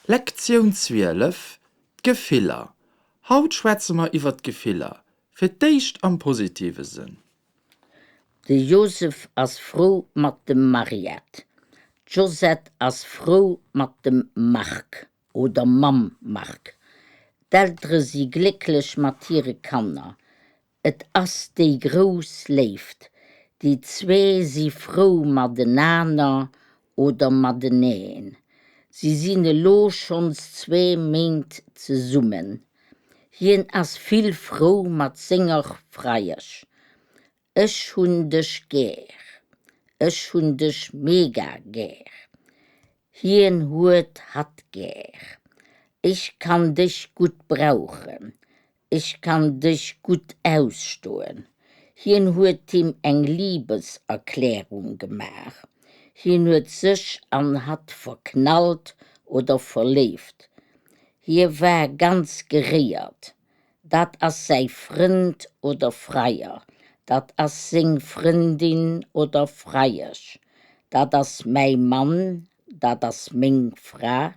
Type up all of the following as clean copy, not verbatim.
Lektioun 12, D'Gefiller Haut schwätze mer iwwer d'Gefiller, fir d'éischt am positive Sënn. De Josef ass frou mat dem Mariette. D'Josette ass frou mat dem Marc oder mam Marc. D'Eltere si glécklech mat hire Kanner. Et ass déi grouss Léift. Déi zwee si frou matenaner oder mateneen. Si sinn elo schonns zwee Méint zesummen. Hien ass vill frou mat senger Freiesch. Ech hunn dech gär. Ech hunn dech mega gär. Hien huet hatt gär. Ech kann dech gutt brauchen. Ech kann dech gutt ausstoen. Hien huet him eng Liebeserklärung gemaach. Hien huet sech an hatt verknallt oder verléift. Hie war ganz geréiert. Dat ass säi Frënd oder Freier. Dat ass seng Frëndin oder Freiesch. Dat ass mäi Mann. Dat ass meng Fra.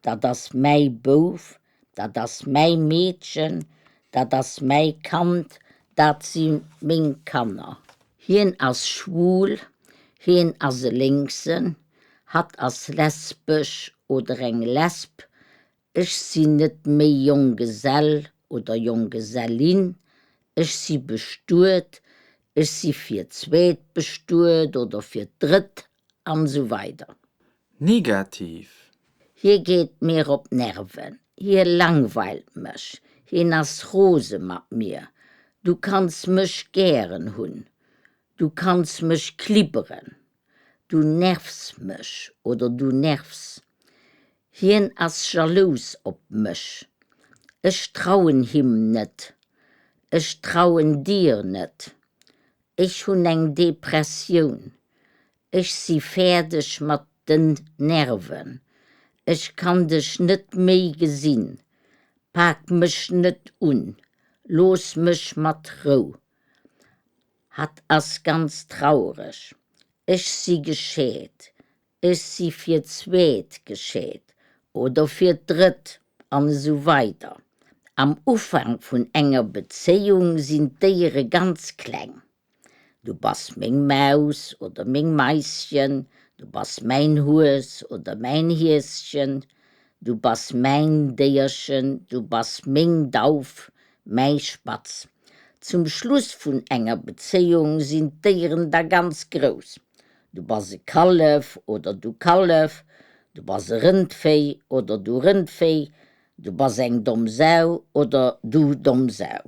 Dat ass mäi Bouf. Dat ass mäi Meedchen, dat ass mäi Kand, dat si meng Kanner. Hien ass schwul, hien ass e Lénksen, hatt ass lesbesch oder eng Lesb, ech sinn net méi Jonggesell oder Jonggesellin, ech si bestuet, ech si fir d'zweet bestuet oder fir d'drëtt an esou weider. Negativ. Hie geet mir op d'Nerven. Hie langweilt mech. Hien ass rose mat mir. Du kanns mech gären hunn. Du kanns mech klibberen. Du nervs mech oder du nervs. Hien ass jalous op mech. Ech trauen him net. Ech trauen dir net. Ech hunn eng Depressioun. Ech si fäerdeg mat den Nerven. Ech kann dech net méi gesinn. Pak mech net un. Looss mech mat Rou. Hatt ass ganz traureg. Ech si gescheet. Ech si fir d'zweet gescheet oder fir d'drëtt an esou weider Am Ufank vun enger Bezéiung sinn d'Déiere ganz kleng. Du bass meng Maus oder meng Maischen, du bass mäin Hues oder mäin Hieschen, du bass mäin Déierchen, du bass meng Dauf, mäi Spatz. Zum Schluss vun enger Bezéiung sinn d'Déieren da ganz grouss. Du bass e Kallef oder du Kallef, du bass e Rëndvéi oder du Rëndvéi, du bass eng domm Sau oder du domm Sau.